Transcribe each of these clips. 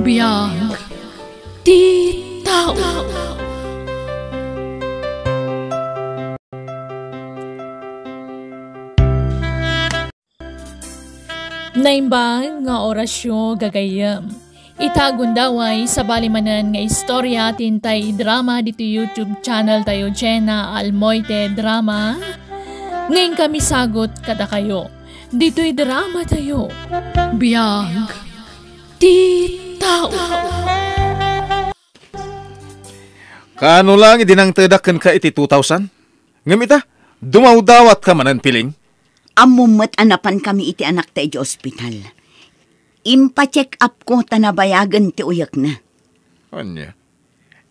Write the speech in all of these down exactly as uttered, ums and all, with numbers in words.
Biag ti tao. Naimbag nga orasyo, gagayyem. Ita gundaway, sabali manen nga istorya ti intay idrama ditoy YouTube channel tayo, Jenna Almoite Drama. Nga inkami sagut kadakayo ditoy drama tayo. Biag ti tao. Kaano lang idi nangtedak kenka iti two thousand? Ngem ita, dumawdawatka manen, Piling? Ammom met a napankami iti anakta iti ospital. Impacheck up ko ta nabayagen ti uyekna. Ania?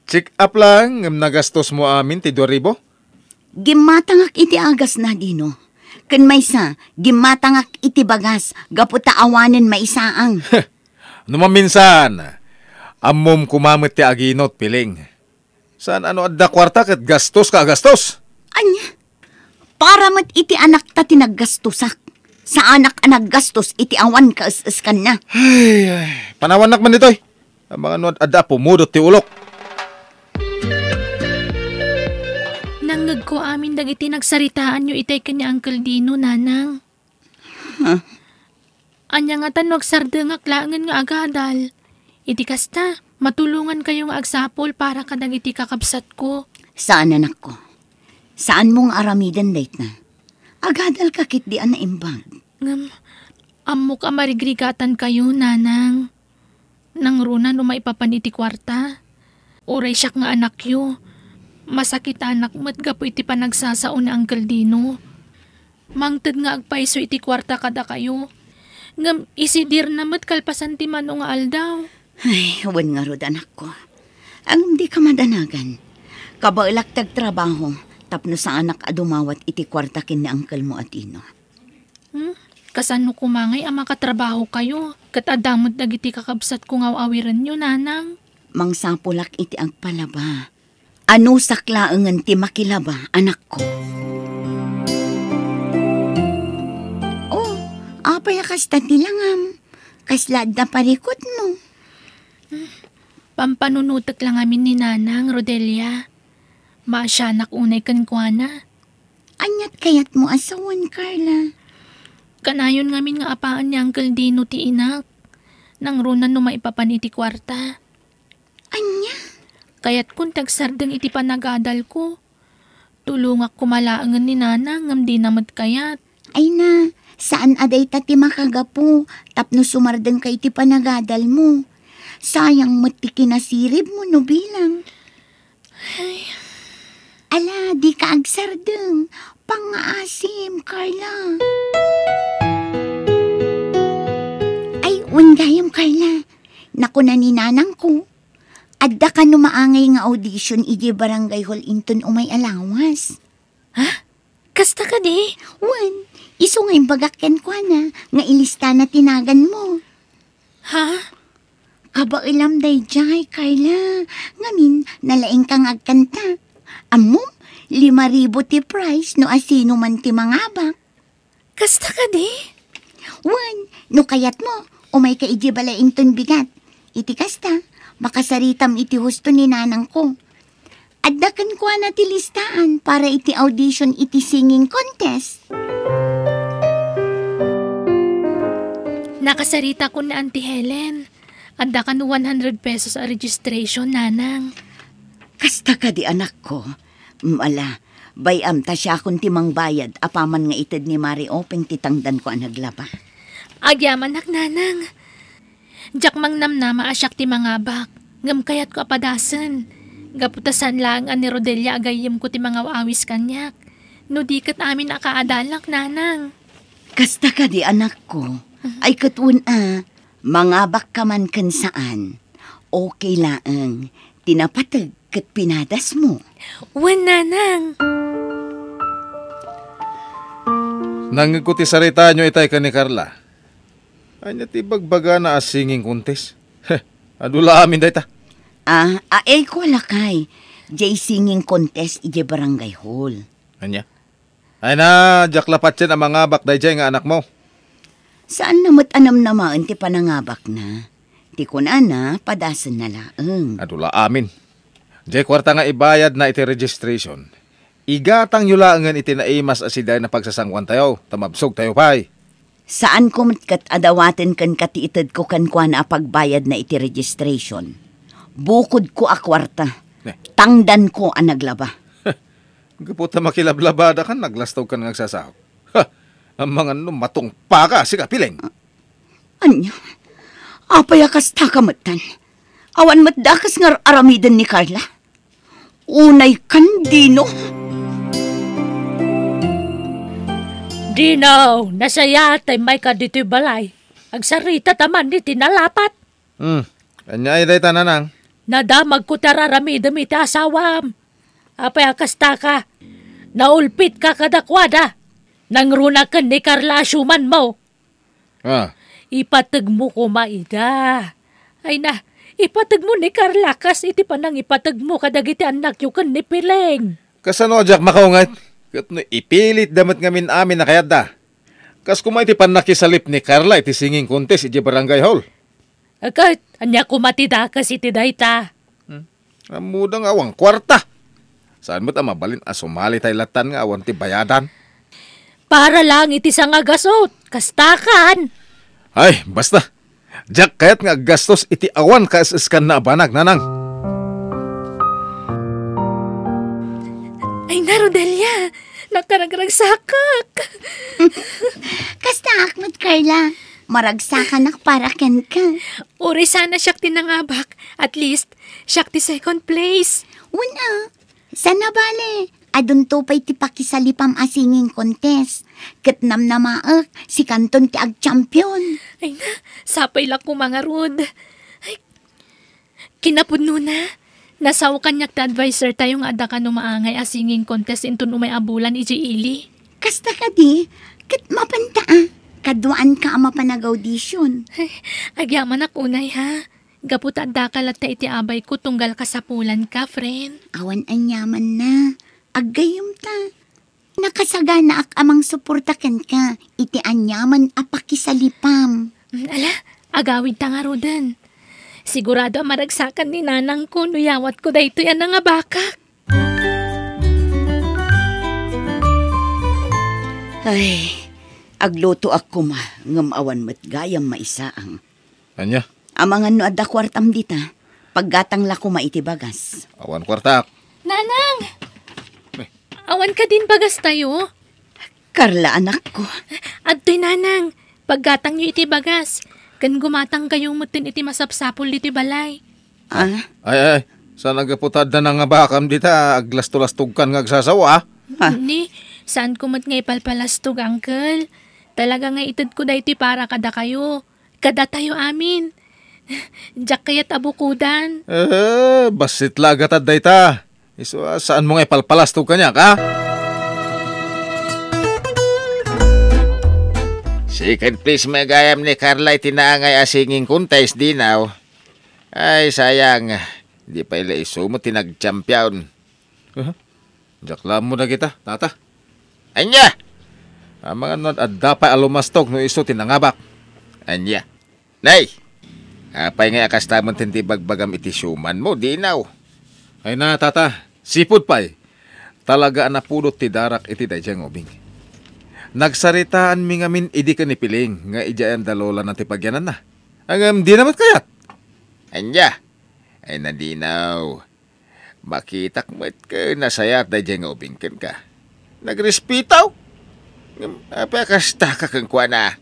Check up lang, ngem nagastosmo amin ti dua ribu? Gimmatangak iti agasna, Dino. Ken maysa, gimmatangak iti bagas gapu ta awanen maisaang. No maminsan, ammom koma met ti aginot, Piling. Saan a no adda kuarta ket gastoska a gastos? Ania? Para met iti anakta ti naggastosak. Saanak a naggastos iti awan kaes-eskanna. Ay, ay. Panawannak man ditoy. Amangan no ad-, adda a pumudot ti ulok. Nangngegko amin dagiti nagsaritaanyo itay ken ni Uncle Dino, Nanang. Huh? Ania ngata no agsardengak laengen nga agadal? Iti kasta, matulongankayo nga agsapul para kadagiti kakabsatko. Saan, anakko. Saanmo nga aramiden dayta. Agadalka ketdi a naimbag. Ngem, ammok a marigrigatankayo, Nanang. Nangruna no maipapan iti kuarta. Uray siak nga anakyo, masakitanak met gapu iti panagsasao ni Uncle Dino. Mangted nga agpayso iti kuarta kadakayo, ngem isidirna met kalpasan ti mano nga aldaw. Ay, wen ngarud, anakko. Ngem dika madanagan. Kabaelak ti agtrabaho tapno saanak a dumawat iti kuarta ken ni Uncle mo a Dino. Hmm? Kasano koma ngay a makatrabahokayo ket adda met dagiti kakabsatko nga aw-awirenyo, Nanang? Mangsapulak iti agpalaba. Anusak laengen ti makilaba, anakko. Oh, apay a kasta ti langam? Kasla adda parikutmo? Pampanunotek la ngamin ni Nanang, Rodelia. Maasianak unay kenkuana. Ania't kayatmo a sawen, Carla? Kanayon ngamin nga apaen ni Uncle Dino ti inak. Nangruna no maipapan iti kuarta. Ania? Kayatkon ti agsardeng iti panagadalko. Tulongak koma laengen ni Nanang ngem dina met kayat. Ay na, saan a dayta ti makagapu tapno sumardengka iti panagadalmo. Sayang met ti kinasiribmo no bilang. Ay. Ala, dika agsardeng. Pangngaasim, Carla. Ay, wen gayam, Carla. Nakuna ni nanangko, adda kano maangay nga audition idiay barangay hall inton umay a lawas. Ha? Kasta kadi? Wen, isu nga imbagak kenkuana nga ilistana ti naganmo. Ha? Kabaelam daydiay, Carla. Ngamin, nalaingka nga agkanta. Ammom, lima ribu ti prize no asino man ti mangabak. Kasta kadi? Wen, no kayatmo, umayka idiay balay inton bigat. Iti kasta, makasaritam iti husto ni nanangko. Adda kenkuana ti listaan para iti audition iti singing contest. Nakasaritakon ni Auntie Helen. Adda kano one hundred pesos a registration, nanang. Kasta kadi, anakko? Mm, ala, bay-am ta siakon ti mangbayad apaman nga ited ni Mari Openg ti tangdanko a naglaba. Agyamanak, nanang. Diak mangnamnama a siak ti mangabak, ngem kayatko a padasen. Gapu ta saan laeng a ni Rodelia a gayyemko ti mangaw-awis kaniak. No di ket amin a kaadalak, nanang. Kasta kadi, anakko? Mhm. Ay ket wen a, mangabakka man ken saan. Okay laeng. Ti napateg ket pinadasmo. Wen, nanang. Nangngegko ti saritaanyo itay ken ni Carla. Ania ti ibagbagana a singing contest? Heh, adu la amin dayta. Ah, ay ko lakay. Jay singing contest idiay barangay hall. Ania? Ay na, diak la patien a mangabak daydiay nga anakmo. Saanna met a namnamaen ti panangabakna. Ti kunana, padasenna laeng. Adu la amin. Diay kuarta nga ibayadna iti registration, igatangyo laengen iti naimas a sidaen a pagsasangoantayo, ta mabsogtayo pay. Saanko met ket a dawaten kenka ti itedko kenkuana a pagbayadna iti registration. Bukodko a kuarta. Eh. Tangdanko a naglaba. Gapu ta makilablabada kan naglastog kan nga agsasao. Ha! Amangan no matungpaka, sika, Pileng. Ania? Apay a kasta ka metten? Awan met dakes nga ar-aramiden ni Carla? Unay kan Dino? Dino, nasayaat ta immayka ditoy balay. Agsarita ta man iti nalapat. Hmm. Ania ay dayta, nanang? Nadamagko ti ar-aramidem iti asawam. Apay a kasta ka? Naulpitka kadakuada. Nangruna ken ni Carla a siumanmo. Ah. Ipategmo koma ida. Ay na, ipategmo ni Carla kas iti panangipategmo kadagiti annakyo ken ni Pileng. Kasano a diak makaunget? Ket no ipilitda met ngamin amin a kayatda. Kas koma iti pannakisalip ni Carla iti singing contest idiay barangay hall. Ket, ania koma ti dakes iti dayta? Hmm. Ammoda nga awan kuarta. Saan met a mabalin a sumali tay lattan nga awan ti bayadan? Para lang iti sangagasut, kastakan. Ay, basta. Diak kayat nga aggastos iti awan kaes-eskanna a banag, nanang. Ay na, Rodelia, nakaragragsakak. Kastaak met, Carla. Maragsakanak para kenka. Uray sana siak ti nangabak, at least, siak ti second place. Wen a, saan a bale, adunto pay ti pakisalipam a singing contest. Ket namnamaek, sikanton ti agchampion. Ay na, sapay la koma ngarud. Ay, kinapudnona, nasao kaniak ti adviser tayo nga adda kano maangay a singing contest inton umay a bulan idiay ili. Kasta kadi, ket mapanta a, kaduaanka a mapan ag-audition. Ay, agyamanak unay, ha? Gapu ta addaka latta iti abayko tunggal kasapulanka, friend. Awan aniamanna. Aggayyemta. Nakasaganaak a mangsuporta kenka iti aniaman a pakisalipam. Mm, ala, agawidta ngaruden. Sigurado a maragsakan ni nanangko no yawatko daytoy a nangabakak. Ay, aglutoak koma, ngem awan met gayam maisaang. Ania? Amangan no adda kuartam dita, paggatang la koma iti bagas. Awan kuartak. Nanang! Eh. Awan kadin bagas tayo? Carla, anakko. Adtoy, nanang. Paggatangyo iti bagas. Ken gumatang kayo metten iti masapsapul ditoy balay. Ah? Ay, ay, saan a gapu ta adda nangabakam dita, aglastolastogkan nga agsasawa, ah? Ah. Ni, saanko met nga ipalpalastog, uncle. Talaga nga itedko daytoy para kadakayo. Kadatayo amin. Diak kayat a bukodan. Eh, bassit la a gatad dayta. Isu a, saanmo nga ipalpalastog kaniak, ha? Second place met gayam ni Carla iti naangay a singing contest, Dinaw. Ay, sayang. Di pay la isu met ti nagchampion. Aha. Diak la ammo dagita, tata. Ania? Amangan no adda pay a lumastog no isu ti nangabak. Ania? Nay! Apay ngay a kasta met ti ibagbagam iti siumanmo, Dinaw? Ay na, tata. Sipud pay. Talaga a napudot ti darak iti daydiay nga ubing. Nagsaritaanmi ngamin idi ken ni Piling nga idiay anda lolana ti pagyananna. Ngem dina met kayat. Ania? Ay na, Dinaw. Makitak met ken nasayaat daydiay nga ubing kenka. Nagrespeto? Ngem apay a kasta ka kenkuana?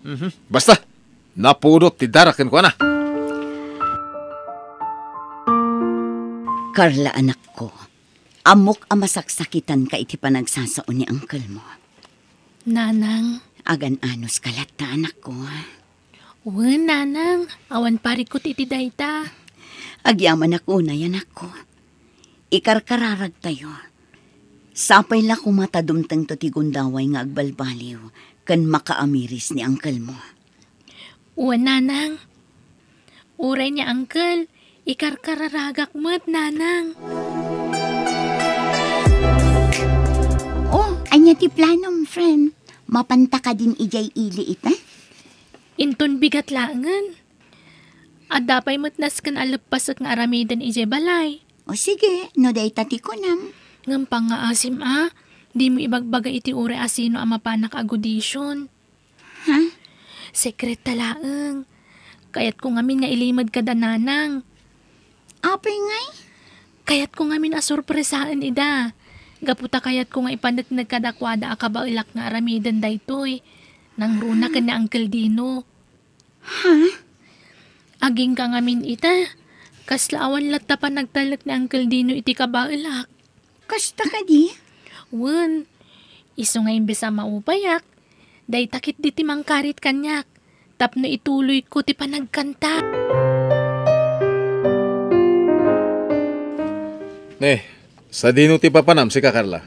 Mhm. Basta, napudot ti darak kenkuana. Carla, anakko, ammok a masaksakitanka iti panagsasao ni uncle mo. Nanang. Agan-anos ka latta, anakko. Wen, nanang, awan parikut iti dayta. Agyamanak unay, anakko. Ikarkararagtayo. Sapay la koma ta dumtengto ti gundaway nga agbalbaliw ken makaamiris ni uncle mo. Wen, nanang. Uray ni uncle, ikarkararagak met, nanang. Oh, ania ti planom, friend? Mapanta kadin idiay ili ita? Inton bigat laengen. Adda pay met nasken a leppasek nga aramiden idiay balay. O sige, no dayta ti kunam. Ngem pangngaasim a, dimo ibagbaga iti uray a sino a mapanak a audition. Ha? Sekret ta laeng. Kayatko ngamin nga ilimed kada nanang. Apay ngay? Kayatko ngamin a sorpresaen ida. Gapu ta kayatko nga ipaneknek kadakuada a kabaelak nga aramiden daytoy. Nangruna ken ni Uncle Dino. Ha? Agingga ngamin ita. Kasla awan latta panagtalek ni Uncle Dino iti kabaelak. Kasta kadi? Wen, isu nga imbes a maupayak, dayta ketdi ti mangkarit kaniak, tapno ituloyko ti panagkanta. Ne, sadino ti papanam, sika, Carla?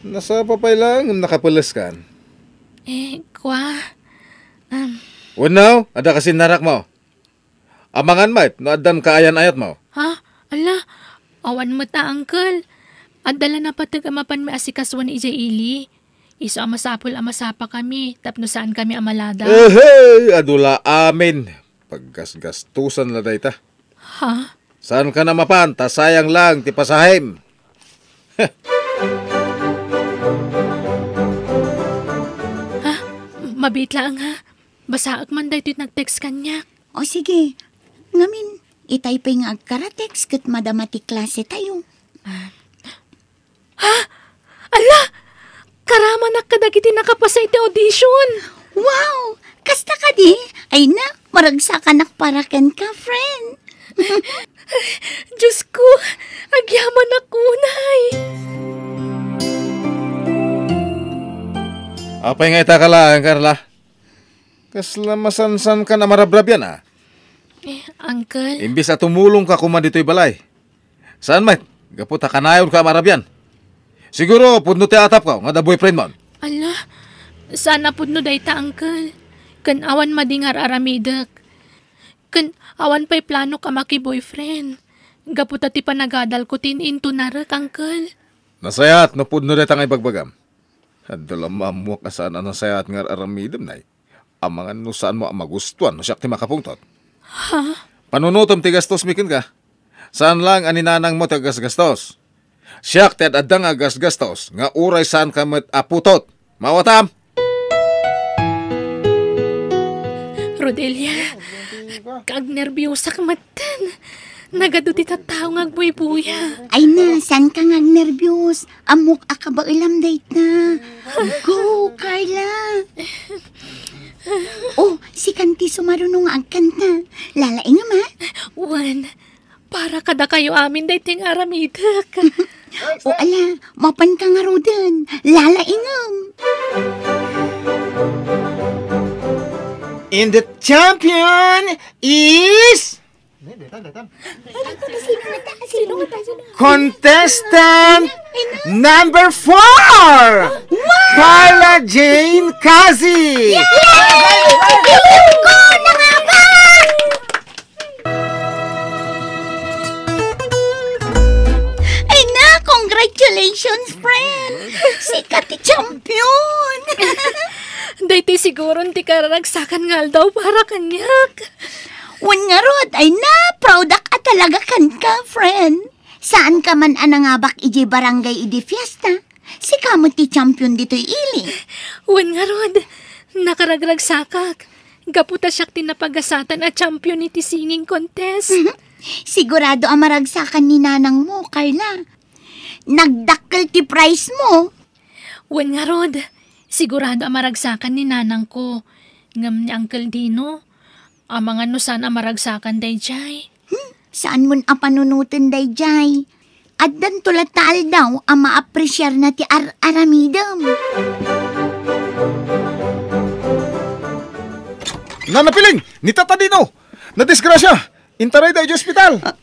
Nasapa pay laeng ngem nakapeleskan. Eh, kua, um, Wenno, adda kasinnarakmo? Amangan met no addan kaayan-ayatmo. Ha? Ala, awan met a, Uncle. Adda la napateg a mapan mi asikasoen idiay ili. Isu a masapul a masapakami tapno saankami a maladaw. Ehey, adu la amin. Paggasgastosan la dayta. Ha? Saankan a mapan ta sayang lang ti pasahem. Ha? Mabiit laeng, ha? Basaek man daytoy nag-text kaniak. O sige. Ngamin, itay pay nga agkara-text ket madama ti klasetayo. Ah. Ha? Ala! Karamanak kadagiti nakapasa iti audition! Wow! Kasta kadi? Ay na, maragsakanak para kenka, friend. Diyos ko, agyamanak unay! Apay nga ita ka laeng, Carla? Kasla masansankan a marabrabian, a? Eh, Uncle? Imbes a tumulongka koma ditoy balay. Saan met? Gapu ta kanayonka a marabian. Siguro, pudno ti atapko nga adda boyfriendmon. Ala, saan a pudno dayta, Uncle. Ken awan madi nga ar-aramidek. Ken awan pay planok a maki-boyfriend. Gapu ta ti panagadalko ti in-intunarek, Uncle. Nasayaat no pudno dayta nga ibagbagam. Adda la ammoak a saan a nasayaat nga ar-aramidem, nay. Amangan no saanmo a magustuan no siak ti makapungtot. Ha? Panunotem ti gastosmi kenka. Saan laeng a ni nanangmo ti aggasgastos. Siak ti ad-adda nga aggasgastos nga uray saanka met a putot. Maawatam? Rodelia, kaagnerbiosak metten. Nagadu ti tattao nga agbuybuya. Ay na, saanka nga agnerbios? Ammok a kabaelam dayta. Go, Carla! Oh, sikan ti sumaruno nga agkanta. Lalaingem, ha? Wen, para kadakayo amin daytoy nga aramidek. O ala, mapanka ngaruden. Lalaingem. And the champion is contestant number four, Carla Jane Kazi. Ay na, congratulations, friend! Sika ti champion! Daytoy siguron ti kararagsakan nga aldaw para kaniak. Wen ngarud, ay na, proudak a talaga kenka, friend. Saanka man a nangabak idiay barangay idi fiesta. Sika met ti champion ditoy ili. Wen ngarud, nakaragragsakak. Gapu ta siak ti napagasatan a champion iti singing contest. Sigurado a maragsakan ni nanangmo, Carla. Nagdakkel ti prize mo. Wen ngarud, sigurado a maragsakan ni nanangko. Ngem ni Uncle Dino, amangan no saan a maragsakan daydiay. Hmm, saanmon a panunoten daydiay. Addanto latta aldaw a maapresiarna ti ar-aramidem. Nana Piling, ni Tata Dino, nadisgrasya. Intarayda idiay ospital. A-,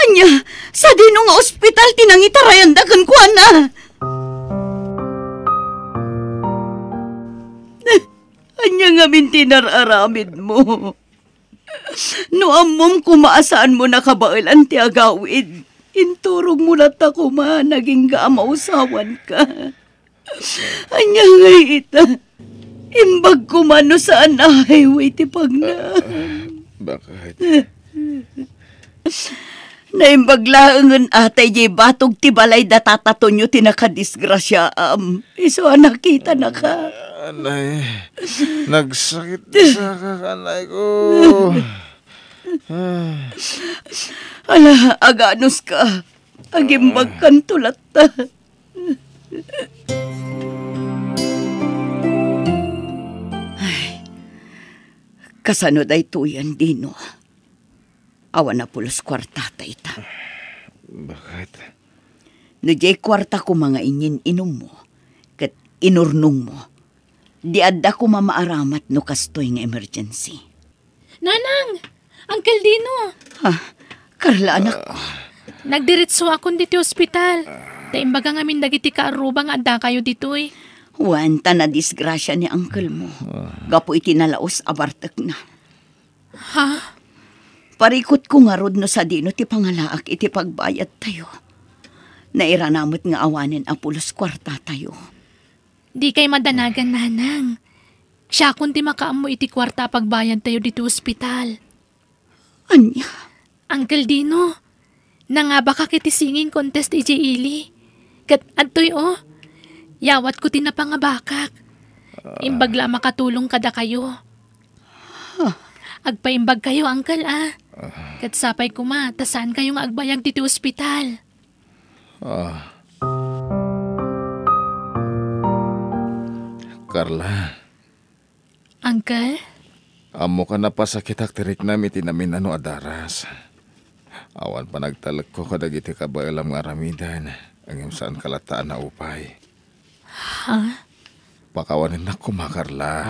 ania, sadino nga ospital ti nangitarayanda kenkuana? Ania ngamin ti nar-aramidmo? No ammom koma a saanmo nakabaelan ti agawid, inturogmo latta koma nagingga a mausawanka. Ania ngay ita? Imbag koma no saan a highway ti pagnaam. Bakit? Naimbag laengen a tay diay batog ti balay da tata Tonio ti nakadisgrasiaam. Isu a nakitanaka. Anay, nagsakit sa kakanay ko. Ah. Ala, aganuska. Agimbagkanto latta. Ay, kasano daytoyen, Dino? Awan a pulos kuartata ita. Bakit? No diay kuarta koma nga inyin-inummo ket inurnongmo, di adda koma maaramat no kastoy nga emergency. Nanang! Uncle Dino! Ha? Carla, anak. Nagdiretsoakon ditoy ospital. Ta imbaga ngamin dagiti kaarruba nga addakayo ditoy. Wen, ta nadisgrasia ni uncle mo. Gapu iti nalaus a bartekna. Ha? Parikutko ngarud no sadino ti pangalaak iti pagbayadtayo. Nairana met nga awanen a pulos kuartatayo. Dikay madanagan, Nanang. Siakon ti makaammo iti kuarta a pagbayadtayo ditoy ospital. Ania? Uncle Dino, nangabakak iti singing contest idiay ili. Ket adtoy, o, yawatko ti napangabakak. Imbag la a makatulong kadakayo. Huh. Agpaimbagkayo, Uncle, a. Ket sapay koma ta saankayo nga agbayag ditoy ospital. Ah. Carla. Uncle? Ammok a napasakitak ti riknam iti naminano a daras. Awan panagtalekko kadagiti kabaelam nga aramiden, ngem saanka latta a naupay. Ha? Pakawanennak koma, Carla.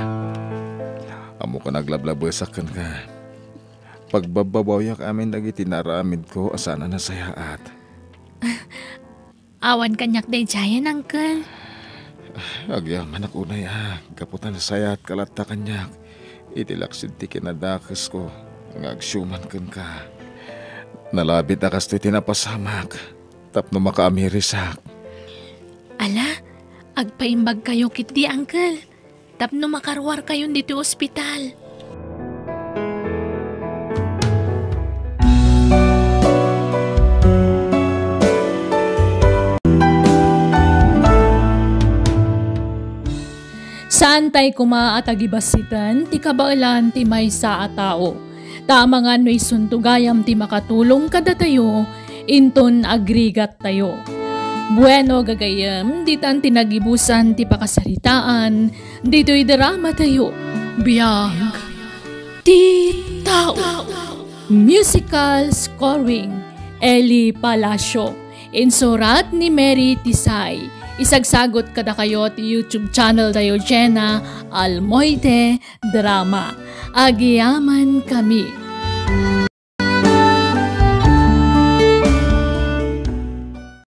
Ammok a naglablabesak kenka. Pagbabbabawiak amin dagiti naaramidko a saan a nasayaat. Awan kaniak daydiayen, Uncle. Agyamanak unay a, gapu ta nasayaatka latta kaniak iti laksid ti kinadakesko nga agsiuman kenka. Nalabit a kastoy ti napasamak tapno makaamirisak. Ala, agpaimbagkayo ketdi, Uncle, tapno makaruarkayon ditoy ospital. Saantay koma a tagibassiten ti kabaelan ti maysa a tao. Ta amangan no isunto gayam ti makatulong kadatayo, inton agrigattayo. Bueno, gagayyem, ditan ti nagibusan ti pakasaritaan ditoy dramatayo. Biag ti tao. Musical scoring, Eli Palacio. Insurat ni Mary Tisay. Isagsagot kadakayo ti YouTube channel tayo, Jenna Almoite Drama. Agyamankami.